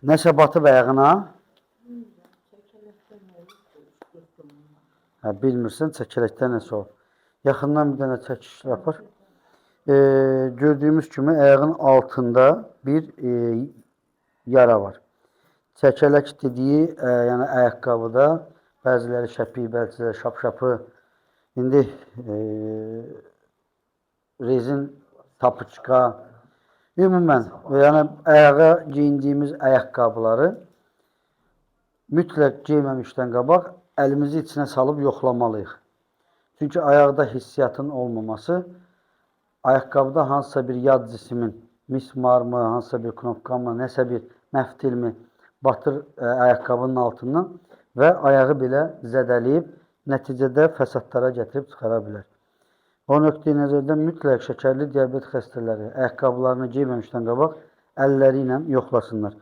Nəsə batıb ayağına? Çəkeləkdən olub. Hə, bilmirsən çəkələkdə nəsə olub. Yaxından bir dənə çəkiş apar. Gördüyümüz kimi ayağın altında bir yara var. Çəkələk dediyi, yəni ayaqqabıda bəziləri şəpik, bəziləri şapşapı. İndi rezin tapıçka, ümumən, yəni ayağa geyindiyimiz ayaqqabıları mütləq geyməmişdən qabaq əlimizi içinə salıb yoxlamalıyıq. Çünki ayaqda hissiyatın olmaması ayaqqabıda hansısa bir yad cismin, mismarmı, hansısa bir knopka mı, nəsə bir məftilmi batır ayaqqabının altından və ayağı belə zədələyib nəticədə fəsadlara gətirib çıxara bilər. O nöqteyi nəzərdən mütləq şəkərli diabet xəstələri ayaqqabılarını geyməmişdən qabaq əlləri ilə yoxlasınlar.